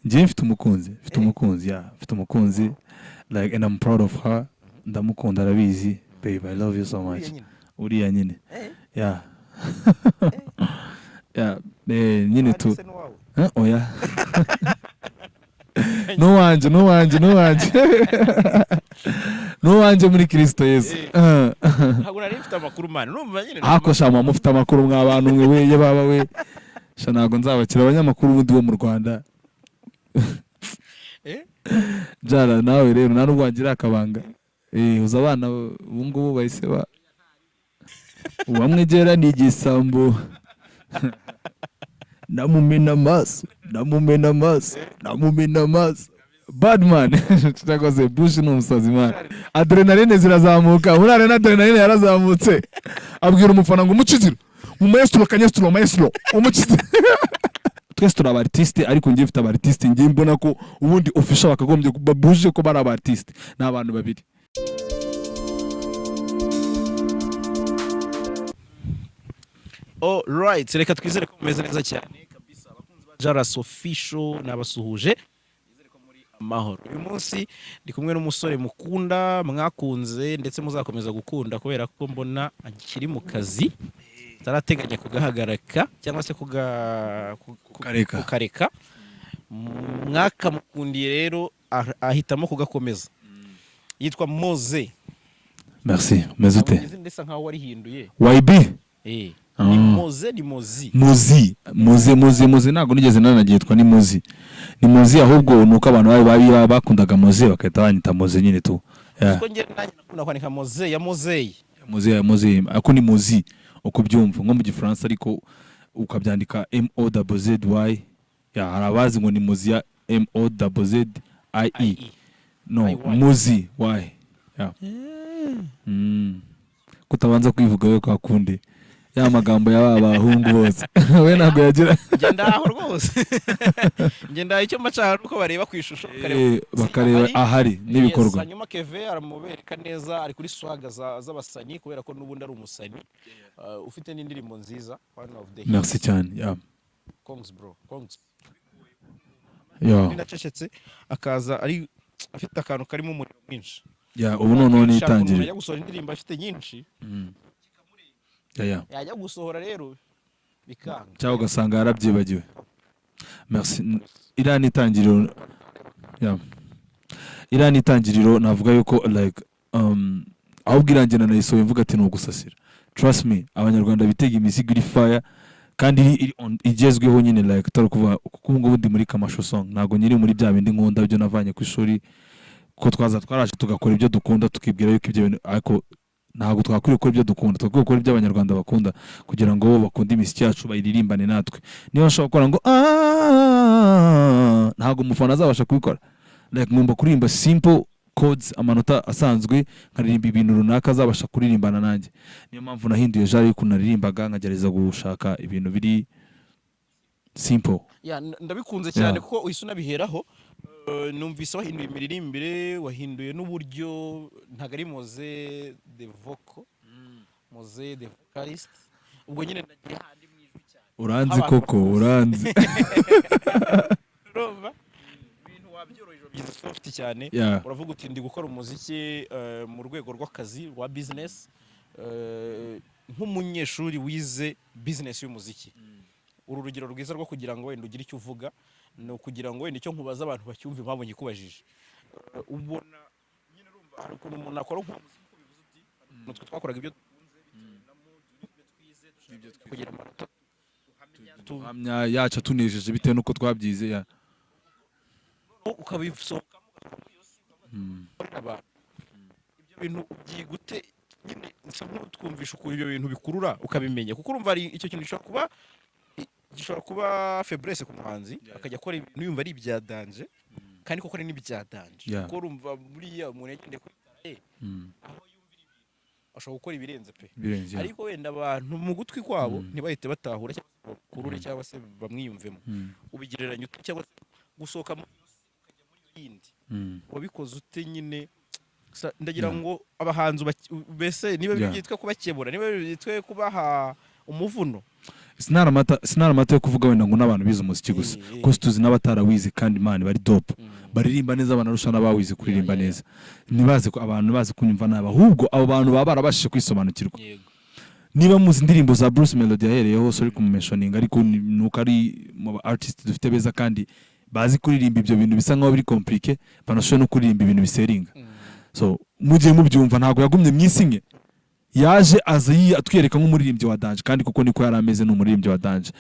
Njyewe mfite umukunzi, mfite umukunzi, yeah, mfite umukunzi, like, and I'm proud of her. Ndamukunda, arabizi. Babe, I love you so much. Uriya nyine? Uriya nyine. Yeah, nyine tu Ahandi se n'uwawe? Eh, oya, n'uwanje, n'uwanje, n'uwanje, n'uwanje muri Kristo Yesu. Ntabwo nari mfite amakuru, man, urumva nyine. Hako sha, mufite amakuru mwa bantu mwe we, ye baba we sha, ntabwo nzabakira abanyamakuru ubundi bo mu Rwanda. Jara nawe rero nta nubwo wagira akabanga, uza abana ubu ngubu bahise ba uwamwegera ni igisambo, namumena amaso, namumena amaso, namumena amaso. Badman cyangwa se Bush ni umusazi, man. Adrenaline zirazamuka muri arena, adrenaline yarazamutse, abwira umufana ngo umuciziro mu maestro, kanyestro, maestro, umuciziro. Twese turi aba artiste, ariko njye mfite aba artiste njye mbona ko ubundi official bakagombye babuje ko bari aba artiste ni abantu babiri. Alright, reka twizere ko mumeze neza cyane kabisa, abakunzi ba Jaras Official, nabasuhuje, nizere ko muri amahoro. Uyu munsi ndi kumwe n'umusore mukunda, mwakunze ndetse muzakomeza gukunda, kubera ko mbona akiri mu kazi, atarateganya kugahagarika cyangwa se Kukareka. Kukareka. Mwakamukundiye rero ahitamo kugakomeza. Yitwa Moze. Merci, umeze ute? Izina risa nkaho warihinduye. YB. Ni Moze, ni Mozi? Muzi, Muzi, Muzi, Muzi. Ntabwo nigeze nanagitwa, ni Muzi, ni Muzi. Ahubwo ni uko abantu bari bakundaga Muzi bagahita banyita Muzi nyine tu. Yeah. Kuko njye nanjye nakunda kwandika Moze ya Mozeyi. Muzi ya Muzi, ariko ni Muzi uko ubyumva nko mu Gifaransa, ariko ukabyandika M O Z Z Y. Yeah, hari abazi ngo ni Muzi ya M O Z Z I E. I E. No. I Y. Muzi Y, yeah. Kutabanza kwivuga we kwa kundi ya magambo ya ba bahungu bose we ntabwo yagira. Njye ndaho rwose, njye ndaho. Icyo mba nuko bareba ku ishusho bakareba Bakareba ahari. Ahari n'ibikorwa. Yes, hanyuma Keve aramubereka neza, ari kuri swaga z'abasanyi, kubera ko n'ubundi ari umusanyi ufite n'indirimbo nziza, one of the Merci hits. cyane, yeah. Congs bro, congs. Yeah. Nacecetse akaza ari afite akantu karimo umuriro mwinshi. Yeah, ubu noneho Shaka umuntu nitangire. ajya gusohora indirimbo afite nyinshi, yajya gusohora rero bikanga. Cyangwa ugasanga yarabyibagiwe. Merci. Iriya ni itangiriro, yeah. Iriya ni itangiriro, navuga yuko like ahubwo irangira nayisohoye mvuga ati ni ugusasira. Trust me, Abanyarwanda bitega imizigo iri fire kandi iri igezweho nyine, like utari kuvuga kuko ubu ngubu ndi muri kamasho song, ntabwo nyiri muri bya bindi nkunda byo navanye ku ishuri, ko twaza twaraje tugakora ibyo dukunda, tukibwira yuko ibyo bintu, ariko ntabwo twakwiriye gukora ibyo dukunda, twakwiye gukora ibyo Abanyarwanda bakunda kugira ngo bo bakunde imiziki yacu, bayiririmbane natwe. Niba nshobora gukora ngo ntabwo umufana azabasha kubikora. Like ngomba kuririmba simple chords, amanota asanzwe, nkaririmba ibintu runaka azabasha kuririmbana nanjye. Niyo mpamvu nahinduye genre y'ukuntu naririmbaga, nkagerageza gushaka ibintu biri simple. Yeah, ndabikunze cyane kuko uhise unabiheraho. Numvise wahinduye imiririmbire, wahinduye n'uburyo, ntabwo ari Moze the vocal, Moze the vocalist. Ubwo nyine nagiye handi mu ijwi cyane. Uranzi. Abantu Koko bakuzi. Uranzi. Urumva ibintu wabyoroheje, wabigize soft cyane. Uravuga uti ndi gukora umuziki mu rwego rw'akazi, rwa business, nk'umunyeshuri wize business y'umuziki. Uru rugero rwiza rwo kugira ngo wenda ugire icyo uvuga, ni ukugira ngo wenda icyo nkubaza abantu bacyumve impamvu ngikubajije. Ubona nyine, urumva hari ukuntu umuntu akora nk'umuziki uko bivuze uti hari ukuntu twe twakoraga ibyo dukunze bitewe na mood n'ibyo twize, dushaka kugira amanota Hamya yacu atunejeje bitewe n'uko twabyize, yeah. Ukabisohokamo ugasohoka muri iyo si, ukavuga abantu. Ibyo bintu ubyiga ute nyine? Nsa nk'utwumvisha ukuntu ibyo bintu bikurura ukabimenya, kuko urumva hari icyo kintu gishobora kuba faiblesse ku muhanzi, akajya akora ibintu yumva ari ibya danger kandi koko ari n'ibya danger, kuko urumva buriya umuntu yagendeye kuri talent ye, aho yumvira ibintu ashobora gukora ibirenze pe. Birenze, yeah. Ariko wenda abantu mu gutwi kwabo ntibahite batahura cyangwa se bakurure cyangwa se bamwiyumvemo. Ubigereranya ute, cyangwa se gusohoka muri iyo si ukajya muri iyo yindi, wabikoze ute nyine? Ndagira ngo abahanzi mbese niba byitwa kubakebura, niba byitwa kubaha Umuvuno. Sinari amata yo kuvuga wenda ngo n'abantu bize umuziki gusa, kuko tuzi n'abatarawize kandi, man, bari dope, baririmba neza, banarusha n'abawize kuririmba neza. Ntibaze ko abantu bazi kunyumva nabi, ahubwo abo bantu baba barabashije kwisobanukirwa. Niba muzi indirimbo za Bruce Melody yahereyeho, sorry kumumentioninga, ariko nuko ari mu ba artist dufite beza kandi bazi kuririmba ibyo bintu bisa nkaho biri compliqué, banashoboye no kuririmba ibintu biseringa. So mugiye mubyumva, ntabwo yagumye mu isi imwe, yaje aza atwereka nk'umuririmbyi wa danger, kandi kuko niko yari ameze, ni umuririmbyi wa danger.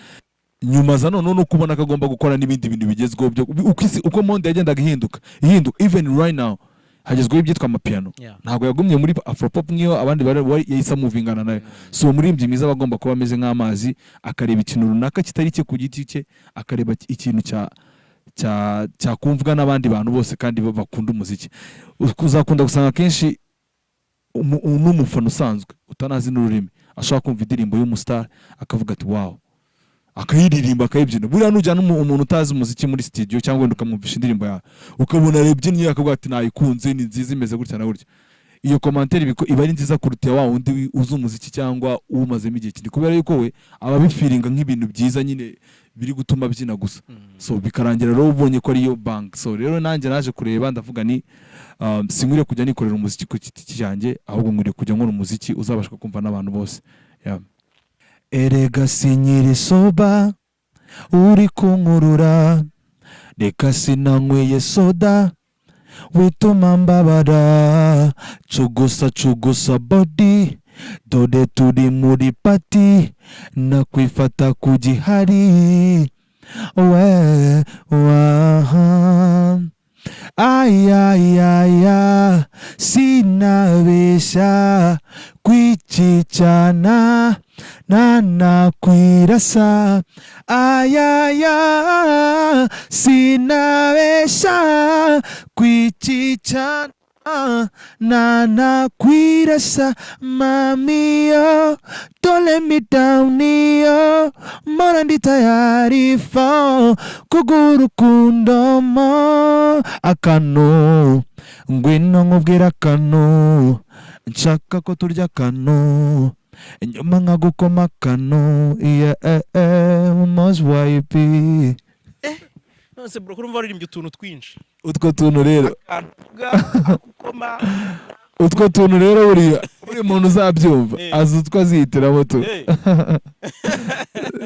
Nyuma aza noneho no kubona ko agomba gukora n'ibindi bintu bigezweho byo uko isi, uko monde yagendaga ihinduka ihinduka. Even right now hagezweho ibyitwa amapiano. Ntabwo yagumye muri afropop nk'iyo abandi bari yahise amovingana nayo. So umuririmbyi mwiza aba agomba kuba ameze nk'amazi, akareba ikintu runaka kitari cye ku giti cye, akareba ikintu cya cyakumvwa n'abandi bantu bose kandi bakunda umuziki. Uzakunda gusanga akenshi n'umufana usanzwe utanazi n'ururimi ashobora kumva indirimbo y'umustar akavuga ati "Wow", akayiririmba, akayibyina. Buriya nujyana umuntu utazi umuziki muri studio cyangwa wenda ukamwumvisha indirimbo yawe, ukabona arebye, akavuga ati "Nayikunze, ni nziza, imeze gutya na gutya", iyo commentaire iba ari nziza kuruta iya wa wundi uzi umuziki cyangwa uwumazemo igihe kinini, kubera yuko we aba abifeelinga nk'ibintu byiza nyine biri gutuma abyina gusa. So bikarangira rero ubonye ko ariyo bank. So rero nanjye naje kureba, ndavuga ni sinkwiriye kujya nikorera umuziki ku giti cyanjye, ahubwo nkwiriye kujya nkora umuziki uzabasha kumva n'abantu bose. Yeah. Erega sinyiri soba uri kunkurura, reka sinanyweye soda wituma mbabara, cugusa cugusa body, dore turi muri party, nakwifata ku gihari we waha ayayaya, sinabeshya kwikicana nanakwirasa, ayaya, sinabeshya kwikicana nanakwirasa, mami yo, don't let me down yo, mbona ndi tayari fo kuguha urukundo mo akanu, ngwino nkubwira akanu, nshaka ko turya akanu inyuma nkagukoma akanu, yeah, eh, eh, most YP. None se bro, kurumva waririmbye utuntu twinshi? Utwo tuntu rero, Akantu gukoma. Utwo tuntu rero, buriya buri muntu uzabyumva azi utwo azihitiramo tu.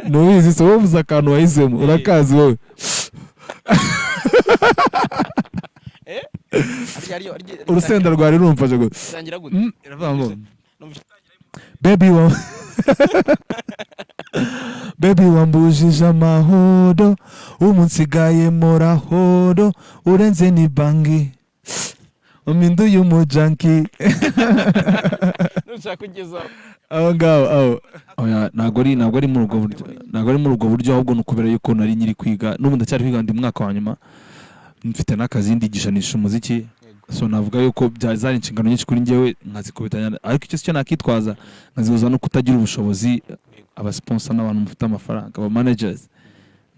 Ntubizi se wowe uvuze akantu wahisemo? Urakazi wowe? Urusenda rwari rumfashe gusa. Itangira gute? Iravuga ngo Numva baby wa baby wambujije amahoro, ubu nsigaye morahoro, urenze ni bangi umpinduye umujunkie. Nushaka kugeza Aho ngaho aho. Oya, ntabwo ari muri ubwo buryo, ntabwo ari muri ubwo buryo, ahubwo ni ukubera yuko nari nyiri kwiga, n'ubu ndacyari kwiga, ndi mu mwaka wa nyuma, mfite n'akazi ndigishanisha umuziki. So navuga yuko zari inshingano nyinshi kuri njyewe nkazikubitanya, ariko icyo si cyo nakitwaza, nkazihuza no kutagira ubushobozi. Abasponsor n'abantu mufite amafaranga, aba managers,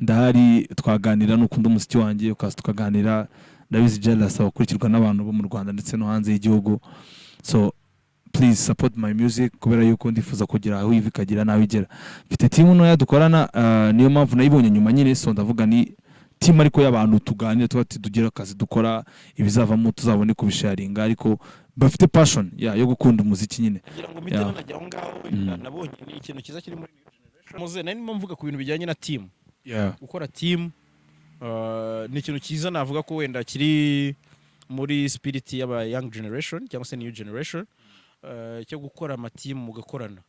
ndahari, twaganira, n'ukunda umuziki wanjye ukaza tukaganira. Ndabizi Jealous abakurikirwa n'abantu bo mu Rwanda ndetse no hanze y'igihugu. So please support my music, kubera yuko ndifuza kugira aho iva ikagera n'aho igera. Mfite team ntoya dukorana, niyo mpamvu nayibonye nyuma nyine. So ndavuga ni team ariko y'abantu tuganira, tuba tugira akazi dukora, ibizavamo tuzabone kubisharinga, ariko bafite passion yo gukunda umuziki nyine. Kugira ngo mpite nanajya aho ngaho, nabonye ni ikintu cyiza kiri muri new generation. Muze nari ndimo mvuga ku bintu bijyanye na team. Gukora team ni ikintu cyiza, navuga ko wenda kiri muri spirit y'aba young generation cyangwa se new generation, cyo gukora amateam mugakorana.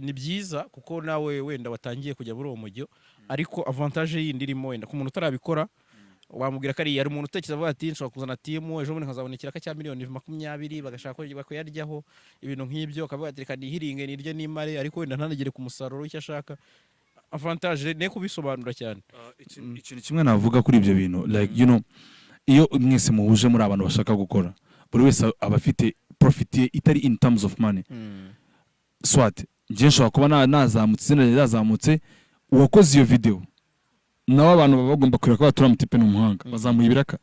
Ni byiza kuko nawe wenda watangiye kujya muri uwo mujyo, ariko avantage yindi irimo, wenda ku muntu utarabikora wamubwira ko ari hari umuntu utekereza avuga ati "Nshobora kuzana team, ejo bundi nkazabona ikiraka cya miliyoni 20", bagashaka ko bakayaryaho, ibintu nk'ibyo, akavuga ati "Reka nihiringe nirye nimare", ariko wenda ntanagere ku musaruro w'icyo ashaka. Avantage ne kubisobanura cyane. Ikintu kimwe navuga kuri ibyo bintu, like iyo mwese muhuje muri abantu bashaka gukora, buri wese aba afite profit ye itari in terms of money. Soit njye nshobora kuba nazamutse, izina ryanjye ryazamutse, uwakoze iyo video nawe abantu baba bagomba kureba ko turiya mutipe ni umuhanga, bazamuye ibiraka.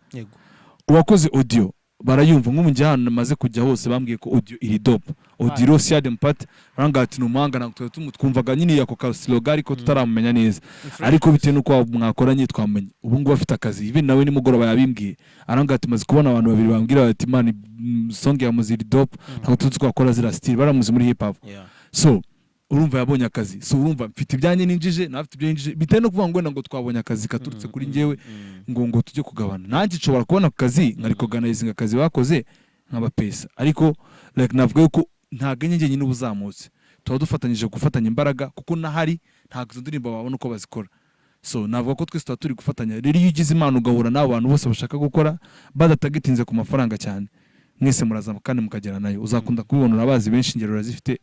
Uwakoze audio Barayumva. Nk'ubu njye ahantu maze kujya hose bambwiye ko audio iri dope, audio Siade Mpati barambwira ati ni umuhanga. Ntabwo twari twumvaga nyine ako ka slogan, ariko tutaramumenya neza, ariko bitewe n'uko mwakoranye twamenye. Ubu ngubu afite akazi. Even nawe nimugoroba yabimbwiye, arambwira ati maze kubona abantu babiri bambwira bati: "Man, song ya Mozzy iri dope, ntabwo tuzi ko wakora ziriya style." Baramuzi muri hip hop. So urumva yabonye akazi. So urumva mfite ibyanjye ninjije, nawe afite ibyo yinjije. Bitewe no kuvuga ngo wenda ngo twabonye akazi katurutse kuri njyewe, ngo tujye kugabana. Nanjye nshobora kubona ako kazi nkarikoganizinga, akazi bakoze nk'abapesa, ariko like navuga yuko ntabwo enye njyenyine uba uzamutse, tuba dufatanyije, gufatanya imbaraga, kuko nahari ntabwo izo ndirimbo babona uko bazikora. So navuga ko twese tuba turi gufatanya. Rero iyo ugize Imana ugahura n'abo bantu bose bashaka gukora badatagitinze ku mafaranga cyane, mwese murazamuka kandi mukagera nayo. Uzakunda kubibona, urabazi benshi, ingero urazifite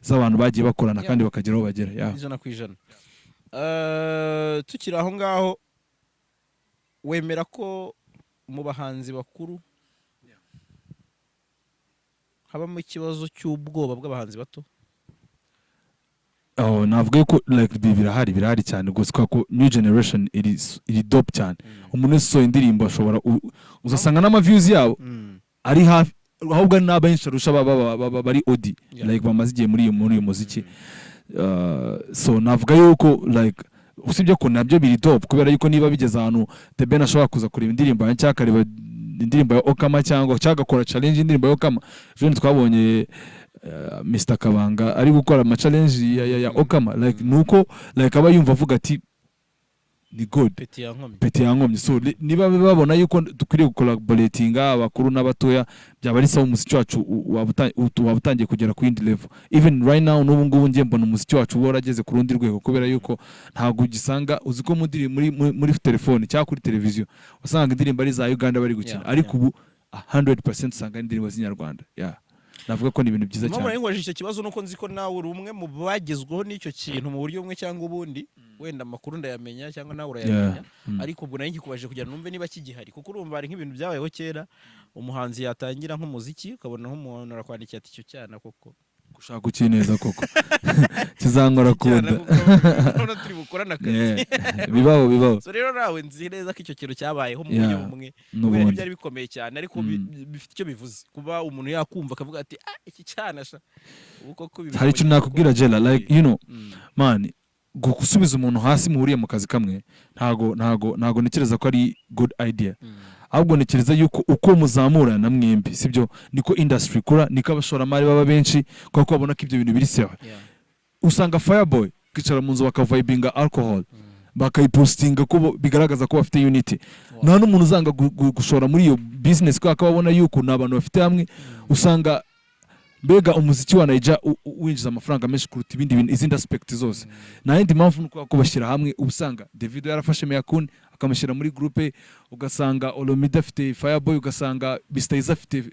z'abantu bagiye bakorana kandi bakagera aho bagera, yeah. 100%. Tukiri aho ngaho, wemera ko mu bahanzi bakuru habamo ikibazo cy'ubwoba bw'abahanzi bato? Oh, navuga yuko like ibi birahari, birahari cyane rwose, kubera ko new generation iri dope cyane. Umuntu wese usohoye indirimbo ashobora uzasanga n'ama views yabo ari hafi, ahubwo ari n'abenshi arusha bari OG, like bamaze igihe muri uyu muziki. So navuga yuko like usibye ko nabyo biri dope, kubera yuko niba bigeze ahantu The Ben ashobora kuza kureba indirimbo yanjye cyangwa akareba indirimbo ya Okama, cyangwa agakora challenge y'indirimbo ya Okama. Ejo bundi twabonye Mr Kabanga ari gukora ama challenge ya Okama. Like nuko like aba yumva avuga ati ni good. Peti yankomye. Peti yankomye. So niba babona yuko dukwiriye gucollaboratinga, abakuru n'abatoya, byaba ari sawa. Umuziki wacu waba utangiye kugera ku yindi level. Even right now, n'ubu ngubu ngiye mbona umuziki wacu uba warageze ku rundi rwego, kubera yuko ntabwo ugisanga, uzi ko muri telefone cyangwa kuri televiziyo wasanga indirimbo ari za Uganda bari gukina, ariko ubu 100% usanga ari indirimbo z'inyarwanda. Yeah, navuga ko ni ibintu byiza Impamvu cyane. nari nkubajije icyo kibazo nuko nzi ko nawe uri umwe mu bagezweho n'icyo kintu mu buryo bumwe cyangwa ubundi. Wenda amakuru ndayamenya cyangwa nawe urayamenya, ariko ubwo nari nkikubajije kugira ngo numve niba kigihari, kuko urumva hari nk'ibintu byabayeho kera, umuhanzi yatangira nk'umuziki ukabona nk'umuntu arakwandikiye ati: "Icyo cyana koko Gushaka ukineza koko kizankora cyana kunda." Koko urabona turi bukorane akazi. Yeah. Bibaho, bibaho. So rero nawe nzi neza ko icyo kintu cyabayeho mu buryo bumwe, kubera N'ubundi ntibyari bikomeye cyane, ariko bifite icyo bivuze kuba umuntu yakumva akavuga ati: "Ah, iki cyana sha, ubu koko ibi Hari ikintu nakubwira, Jella, like man, gusubiza umuntu hasi muhuriye mu kazi kamwe, ntago ntekereza ko ari good idea. Ahubwo ntekereza yuko uko muzamurana mwembi, sibyo, niko industry ikura, niko abashoramari baba benshi, kubera ko babona ko ibyo bintu biri sawa. Usanga Fireboy kwicara mu nzu bakavibinga alcohol, bakayipostinga, ko bigaragaza ko bafite unity. Nta n'umuntu uzanga gushora muri iyo business, kubera ko babona yuko ni abantu bafite hamwe. Usanga mbega umuziki wa Naija winjiza amafaranga menshi kuruta ibindi bintu, izindi aspect zose. Nta yindi mpamvu, ni ukubera ko bashyira hamwe. Uba usanga Davido yarafashe Miyakuni akamushyira muri groupe, ugasanga Olomide afite Fireboy, ugasanga Mr Eazi afite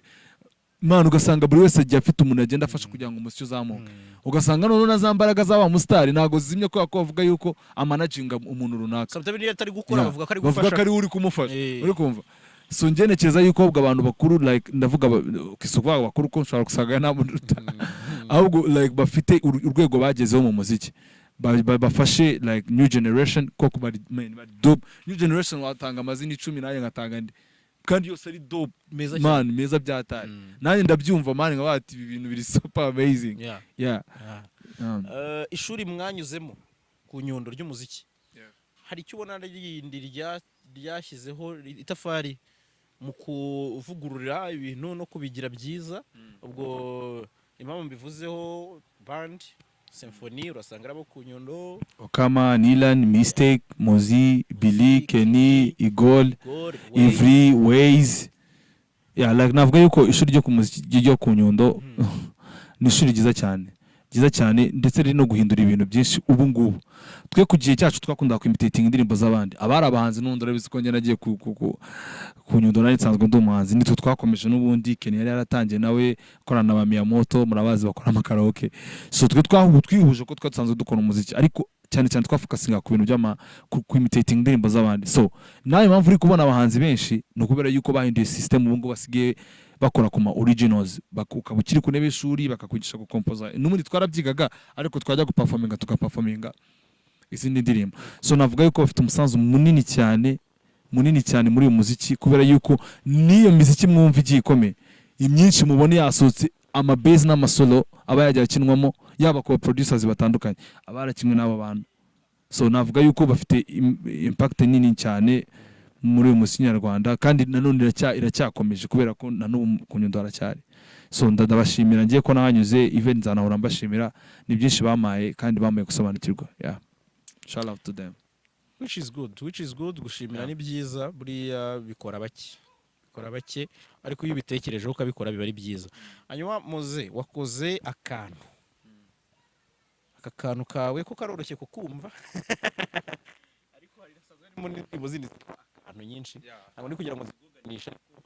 man, ugasanga buri wese agiye afite umuntu agenda afasha kugira ngo umuziki uzamuke. Ugasanga noneho na za mbaraga za wa musitari ntabwo zimye, kubera ko bavuga yuko amanaginga umuntu runaka. Sometimes niyo atari gukora, bavuga ko ari bavuga gufasha. Ko ari we uri kumufasha. Uri kumva? So njye ntekereza yuko ahubwo abantu bakuru, like ndavuga si ukuvuga abakuru ko nshobora gusanga nta muntu uruta, ahubwo like bafite urwego bagezeho mu muziki, bafashe like new generation, koko bari, man, bari dope. New generation watanga amazina 10, nanjye ngatanga andi, kandi yose ari dope. Meza cyane. Man, meza byatari. Nanjye ndabyumva, man, nka bati ibi bintu biri super amazing. Yeah. Ishuri mwanyuzemo ku Nyundo ry'umuziki, hari icyo ubona rindi ryashyizeho itafari mu kuvugurura ibintu no kubigira byiza? Ubwo impamvu mbivuzeho, band symphony urasanga ari abo ku Nyundo. Okama, Nilan, Mistake, Mozi, Billy, Kenny, Igor, Gor, Way. Ivry, Ways. Yeah, like navuga yuko ishuri ryo ku muziki ryo ku Nyundo ni ishuri ryiza cyane, ryiza cyane, ndetse riri no guhindura ibintu byinshi ubu ngubu. Twe ku gihe cyacu twakundaga kwimitatinga indirimbo z'abandi abari abahanzi. N'ubundi urabizi ko njye nagiye ku Nyundo nari nsanzwe ndi umuhanzi. Nitwe twakomeje n'ubundi. Kenny yari yaratangiye nawe akorana na ba Miyamoto, murabazi bakora amakaraoke. So twe twihuje ko twari dusanzwe dukora umuziki, ariko cyane cyane twafocusinga ku bintu by'ama ku imitating indirimbo z'abandi. So nawe impamvu uri kubona abahanzi benshi ni ukubera yuko bahinduye system. Ubu ngubu basigaye bakora ku ma originals. Ukaba ukiri ku ntebe y'ishuri bakakwigisha gukompoza. N'ubundi twarabyigaga, ariko twajya guperforminga tugaperforminga izindi ndirimbo. So navuga yuko bafite umusanzu munini cyane. Munini cyane muri uyu muziki, kubera yuko n'iyo miziki mwumva igiye ikomeye, imyinshi mubona yasohotse, amabass n'amasolo aba yagiye akinwamo, yaba ku producers batandukanye, aba yarakinwe n'aba bantu. So navuga yuko bafite impact nini cyane muri uyu muziki nyarwanda, kandi nanone iracyakomeje, kubera ko na n'ubu ku Nyundo haracyari. So ndabashimira ngiye ko nahanyuze, even nzanahora mbashimira. Ni byinshi bamaye, kandi bamaye gusobanukirwa. Yeah, shout out to them. Which is good, which is good. Gushimira ni byiza, buriya bikora bake, bikora bake, ariko iyo ubitekerejeho ukabikora biba ari byiza. Hanyuma muze wakoze akantu, aka kantu kawe ko karoroshye kukumva, ariko hari hasanzwe harimo n'indirimbo zindi zitwa akantu nyinshi. Ntabwo ndi kugira ngo ziguganishe, ariko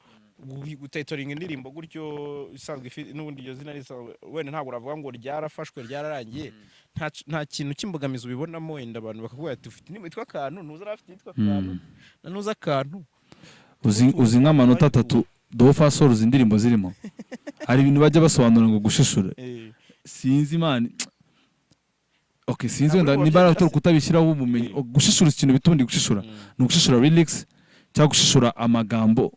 gutitlinga indirimbo gutyo isanzwe n'ubundi iryo zina risanzwe, wenda ntabwo uravuga ngo ryarafashwe, ryararangiye. Nta kintu cy'imbogamizi ubibonamo? Wenda abantu bakavuga ati: "Ufite indirimbo yitwa akantu, ntuzi afite yitwa akantu na ntuzi akantu." Uzi nk'amanota 3 do fa sol, uzi indirimbo zirimo? Hari ibintu bajya basobanura ngo gushishura. Sinzi, man. Okay, sinzi. Ntabwo Wenda uri niba ari bubabyemera se? kutabishyiraho ubumenyi. Gushishura ikintu bita ubundi gushishura, ni ugushishura lyrics cyangwa gushishura amagambo.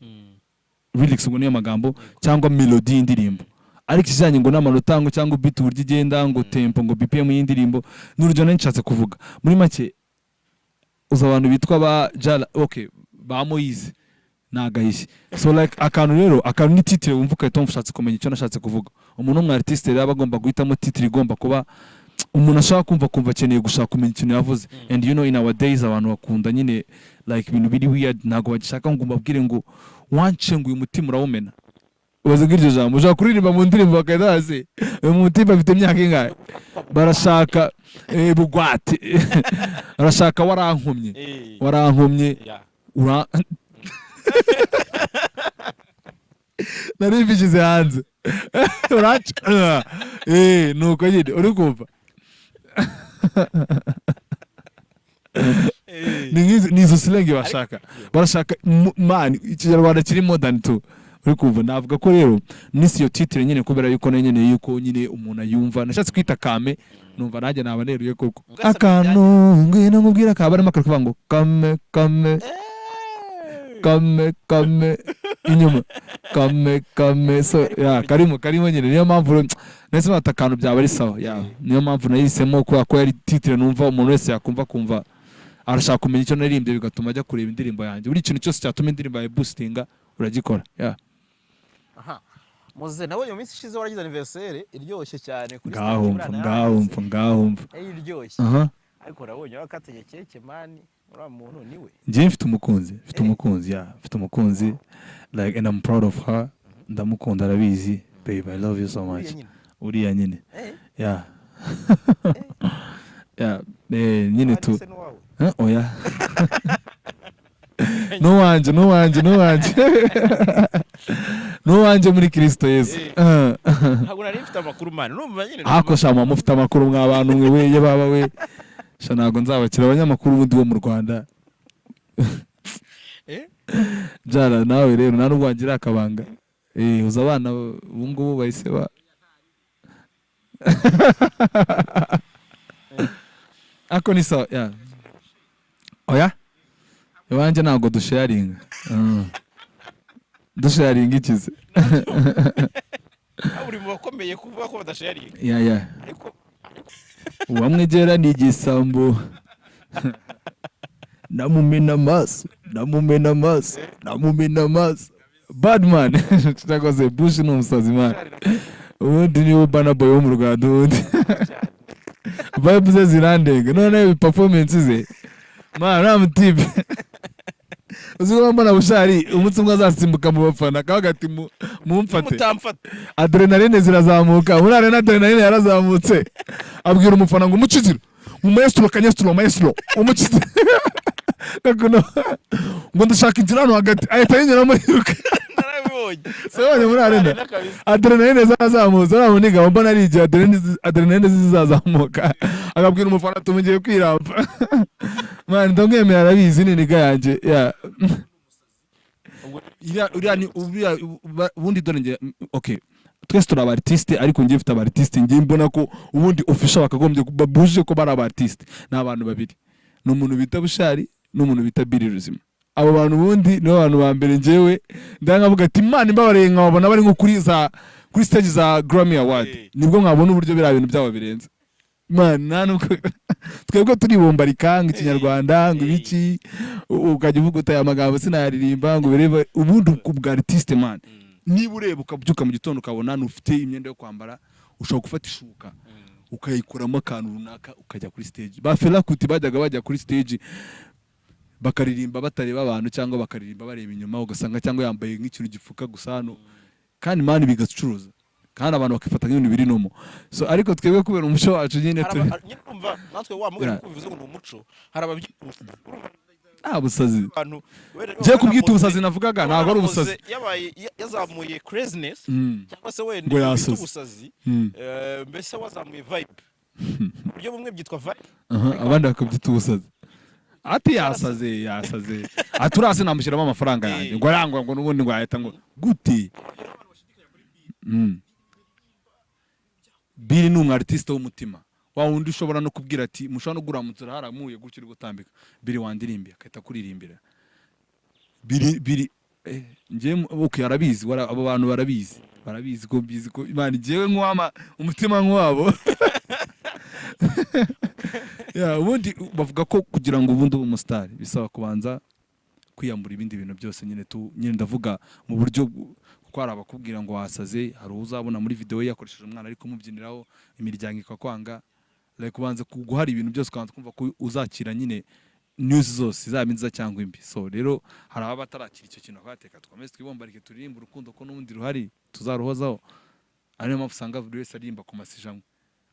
Lyrics ngo niyo magambo cyangwa melody y'indirimbo, ariko ikijyanye ngo n'amanota ngo cyangwa beat uburyo igenda, ngo tempo, ngo BPM y'indirimbo, ni urugero nari nshatse kuvuga. Muri make, uzi abantu bitwa ba Jala, okay, ba Moise ni agahishyi. So like akantu rero, akantu ni titre wumva ugahita wumva ushatse kumenya icyo nashatse kuvuga. Umuntu w'umu artiste rero aba agomba guhitamo titre igomba kuba umuntu ashaka kumva, kumva akeneye gushaka kumenya ikintu yavuze. And you know, in our days abantu bakunda nyine like ibintu biri weird. Ntabwo bagishaka ngo mbabwire ngo wanshenguye umutima urawumena. Ubaze nk'iryo jambo ushobora kuririmba mu ndirimbo, bagahita bazi uyu mutima afite imyaka ingahe. Barashaka bugwate, barashaka warankomye, warankomye. Ura nari mbishyize hanze, uraca nuko nyine uri kumva. Ni ni izo slang bashaka, barashaka man ikinyarwanda kiri modern tu, uri kumva? Navuga ko rero nisi iyo titre nyine kubera yuko na nyine yuko nyine umuntu ayumva. Nashatse kwita kame, numva nanjye naba neruye koko. Ugasaba. Akantu ngwino nkubwire, akaba arimo akavuga ngo kame kame kame kame inyuma kame kame. So yeah, karimo, karimo nyine. Niyo mpamvu nahise bata akantu byaba ari sawa. Yeah, niyo mpamvu nahisemo, kubera ko yari titre numva umuntu wese yakumva, kumva arashaka kumenya icyo naririmbye, bigatuma ajya kureba indirimbo yanjye. Buri kintu cyose cyatuma indirimbo yawe boostinga uragikora, yeah. Aha muze nawe, mu minsi ishize waragize anniversaire iryoshye cyane kuri Ngaho stage. mva buriya. Ngaho mva, ngaho mva. Iryoshye. Aha. Ariko nabonye wakatanye keke, man, uriya muntu niwe? Njyewe mfite umukunzi, mfite umukunzi, yeah, mfite umukunzi, like, and I'm proud of her. Ndamukunda, arabizi. Babe, I love you so much. Uriya nyine? Uriya nyine. Yeah, nyine tu. Abandi se n'uwawe? Eh, oya, n'uwanjye, n'uwanjye, n'uwanjye, n'uwanjye muri Kristo Yesu. Ntabwo nari mfite amakuru, man, urumva nyine. Hako sha, muba mufite amakuru mwa bantu mwe we. Ye baba we sha, ntabwo nzabakira abanyamakuru ubundi bo mu Rwanda. Jara nawe rero nta nubwo wagira akabanga. Uzi abana ubu ngubu bahise ba ako ni sawa. Yeah. Oya, iwanjye ntabwo dusharinga. Dusharinga ikize? Nawe uri mu bakomeye kuvuga ko badasharinga. Yeah. Ariko Uwamwegera ni igisambo, namumena amaso, namumena amaso, namumena amaso. Badman cyangwa se Bush ni umusazi, man. Ubundi niwe Burna Boy wo mu Rwanda. Ubundi vibe ze zirandenga, none performance ze, man, uriya mutipe, uzi ko mbona Bushari umunsi umwe azasimbuka mu bafana akavuga ati: "Mumfate." Mutamfata. Adrenaline zirazamuka muri arena, adrenaline yarazamutse, abwira umufana ngo umuciziro mu maestro, kanyestro, maestro, umuciziro gakuno, ngo ndashaka inzira hano hagati, ahita yinyuramo yiruka. Narabibonye. Sabonye muri arena. Arena kabisa. Adrenaline zarazamutse. Uriya muniga mbona ari igihe adrenaline zizazamuka akabwira umufana ati: "Mugiye kwiramba." Man, ndamwemera, arabizi, ni nigga yanjye, yeah. Ubwo Uriya ni uriya ubundi dore nge, okay, twese turi aba artiste, ariko njye mfite aba artiste njye mbona ko ubundi official bakagombye buje ko bari aba artiste ni abantu babiri: ni umuntu bita Bushari n'umuntu bita Billy Ruzima. Abo bantu ubundi nibo bantu ba mbere njyewe ndangavuga ati Imana imbabareye nkababona bari nko kuri stage za Grammy Award, nibwo nkabona uburyo biriya bintu byabo birenze, man. Nta nubwo twebwe turibombarika ngo Ikinyarwanda, ngo ibiki, ukajya uvuga uti aya magambo sinayaririmba, ngo birebe. Ubundi ku bwa artiste, man, niba ureba ukabyuka mu gitondo ukabona ntufite imyenda yo kwambara, ushobora gufata ishuka ukayikuramo akantu runaka, ukajya kuri stage. Ba Fela Kuti bajyaga bajya kuri stage bakaririmba batareba abantu, cyangwa bakaririmba bareba inyuma, ugasanga cyangwa yambaye nk'ikintu gipfuka gusa hano, kandi man, bigacuruza, kandi abantu bakifata nk'ibintu biri normal. So ariko twebwe kubera umuco wacu nyine Hari turi nyine urumva natwe wa mugani, kuko bivuze ngo ni umuco, hari ababyita ubusazi. Urumva Ah, busazi. abantu wenda Ngiye kubwita Mose- ubusazi navugaga, ntabwo ari ubusazi. Mose yabaye yazamuye craziness, cyangwa se wenda Ngo ibyo bita yasaze. ubusazi. Mbese wazamuye vibe, mu buryo bumwe byitwa vibe. Aha, abandi bakabyita ubusazi, ati yasaze, yasaze, ati urase namushyiramo amafaranga yanjye, ngo arangwa, ngo n'ubundi ngo yahita ngo gute. Billy ni umu artiste w'umutima, wa wundi ushobora no kubwira ati mushobora no guramutsa haramuye gutyo uri gutambika, "Billy, wandirimbiye?" Agahita akuririmbira. Billy, Billy, njyewe okay, arabizi, abo bantu barabizi, barabizi ko mbizi ko Imana njyewe nkuwama umutima nk'uwabo. Yeah, ubundi bavuga ko kugira ngo ubundi ube umusitari bisaba kubanza kwiyambura ibindi bintu byose nyine tu nyine, ndavuga mu buryo kuko hari abakubwira ngo wasaze, hari uzabona muri video ye yakoresheje umwana ari kumubyiniraho, imiryango ikakwanga. Like kubanza guhara ibintu byose, ukabanza kumva ko uzakira nyine news zose, zaba nziza cyangwa imbi. So rero hari ababa batarakira icyo kintu, bakateka dukomeze twibombarike, turirimbe urukundo ko n'ubundi ruhari tuzaruhozaho. Ari niyo mpamvu usanga buri wese aririmba ku masijamwe,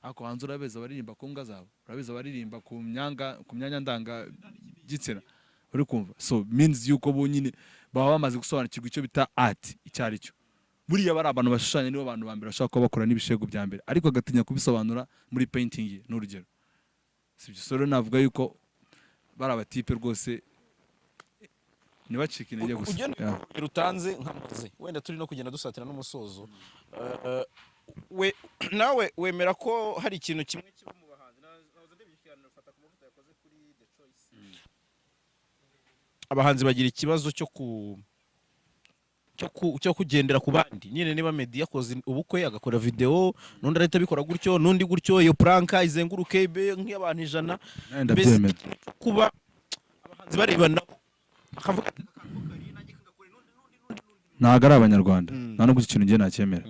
ariko hanze urabeza abaririmba ku mbwa zabo, urabeza abaririmba ku myanga, ku myanya ndangagitsina, uri kumva? So means yuko bo nyine baba bamaze gusobanukirwa icyo bita art icyo ari cyo. Buriya bari abantu bashushanya, nibo bantu ba mbere bashobora kuba bakora n'ibishego bya mbere, ariko agatinya kubisobanura muri painting ye, ni urugero, sibyo? So rero navuga yuko bari abatipe rwose ntibacike intege gusa. Ugenda urugero utanze nka Moze, wenda turi no kugenda dusatira n'umusozo. We nawe wemera ko hari ikintu kimwe kiba mu bahanzi? Nahoze ndeba ikiganiro Fata ku Mavuta yakoze kuri The Choice. Abahanzi bagira ikibazo cyo kugendera ku bandi nyine. Niba Meddy yakoze ubukwe agakora video, n'undi arahita abikora gutyo, n'undi gutyo, iyo prank izenguruke ibe nk'iy'abantu 100. Nawe Mbese ndabyemera. ikintu cyo kuba abahanzi barebana, akavuga ati "Aka kantu kari, nanjye kagakore," n'undi, n'undi, n'undi, n'undi. Ntabwo ari Abanyarwanda. Nta nubwo iki kintu ngiye nacyemera.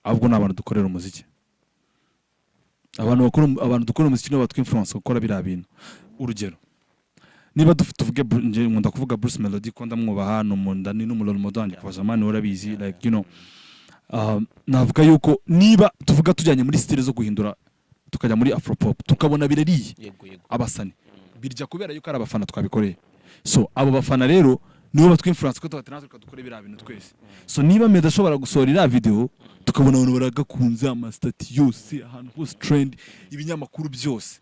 Ahubwo ni abantu dukorera umuziki, abantu dukora umuziki nibo batwinfluence gukora biriya bintu. Urugero, niba dufite, tuvuge njye nkunda kuvuga Bruce Melody ko ndamwubaha, ni umuntu, ni n'umu role model wanjye kuva zamani, urabizi. Like navuga yuko niba tuvuga tujyanye muri style zo guhindura, tukajya muri afropop, tukabona birariye, yego yego abasani birya kubera yuko ari abafana twabikoreye. So abo bafana rero nibo batwinfluence ko tuba natwe dukora biriya bintu twese. So niba Meddy ashobora gusohora iriya video, tukabona abantu baragakunze, amasitati yose, ahantu hose trend, ibinyamakuru byose,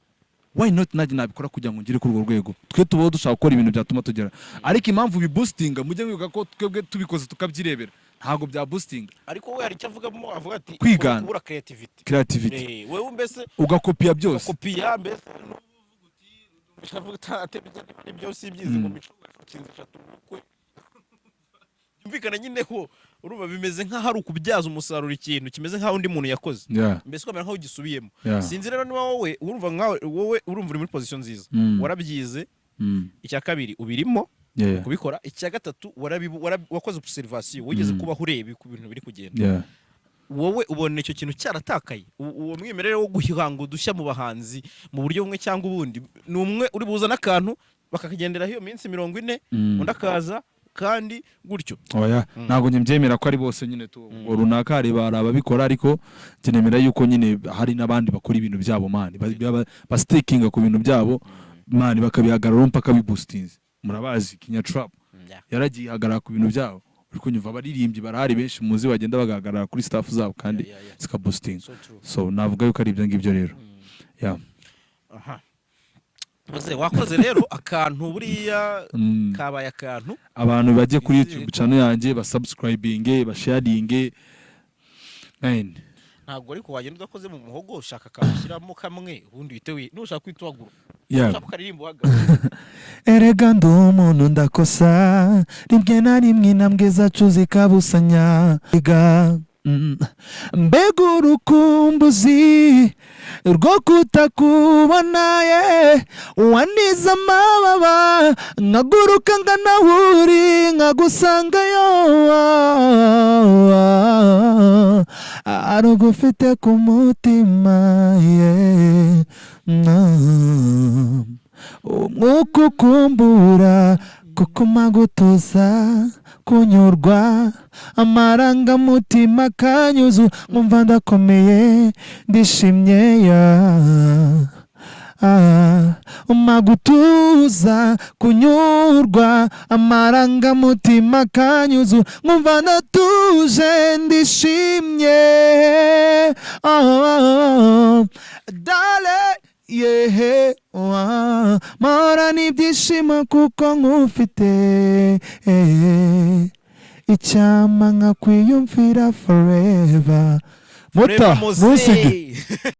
why not nanjye nabikora kugira ngo ngere kuri urwo rwego? Twe tubaho dushaka gukora ibintu byatuma tugera, ariko impamvu biboostinga, mujye mwibuka ko twebwe tubikoze tukabyirebera ntabwo bya boostinga. Ariko we hari icyo avugamo, avuga ati Kwigana. Kubura creativity. Creativity. Wewe mbese ugakopiya byose. Kopiya mbese, n'uvuga uti avuga ati nibyo simbizi, ngo mico gashinze eshatu ubukwe, byumvikana nyine ko urumva bimeze nk'aho ari ukubyaza umusaruro ikintu kimeze nk'aho undi muntu yakoze, mbese ukamera nk'aho ugisubiyemo. Sinzi rero niba wowe urumva nkawe, wowe urumva uri muri position nziza, warabyize. Icya kabiri, ubirimo kubikora. Icya gatatu, wakoze observation, wigeze kubaho ureba uko ibintu biri kugenda. Wowe ubona icyo kintu cyaratakaye? Uwo mwimerere wo guhanga udushya mu bahanzi mu buryo bumwe cyangwa ubundi, ni umwe uri buzane akantu bakakagenderaho iyo minsi 40, undi akaza kandi gutyo. Oya, ntabwo njye mbyemera ko ari bose nyine tu. Ubwo runaka hari ababikora, ariko njye nemera yuko nyine hari n'abandi bakora ibintu byabo, man, bastickinga ku bintu byabo, man, bakabihagararaho mpaka biboostinze. Murabazi Kinya Trap yaragiye ihagarara ku bintu byabo, uri kunyumva? Abaririmbyi barahari benshi muzi bagenda bagahagarara kuri stuff zabo kandi zikaboostinga. So true. So navuga yuko ari ibyo ngibyo rero, yeah. Aha. Muze, wakoze rero akantu buriya kabaye akantu. Abantu bajye kuri Twizere YouTube channel yanjye, basubscribinge, basharinge, man. Ntabwo ariko wagenda udakoze mu muhogo. Ushaka akantu ushyiramo kamwe, ubundi uhite nushaka kwita uhaguruka. Yeah. Ushaka ukaririmba uhagaze. Erega ndi umuntu, ndakosa rimwe na rimwe, intambwe zacu zikabusanya. Ega, mbega urukumbuzi rwo kutakubona ye, waniza amababa nkaguruka ngana aho uri, nkagusangayo, ari ugufite ku mutima ye. Umwuka ukumbura kuko magutuza kunyurwa, amarangamutima kanyuzu, nkumva ndakomeye, ndishimye ya umagutuza kunyurwa, amarangamutima kanyuzu, nkumva ndatuje, ndishimye. Oh, dale yehe wa mpora n'ibyishimo kuko nkufite icyama nkakwiyumvira forever. Muta Forever Mose. Ntusige.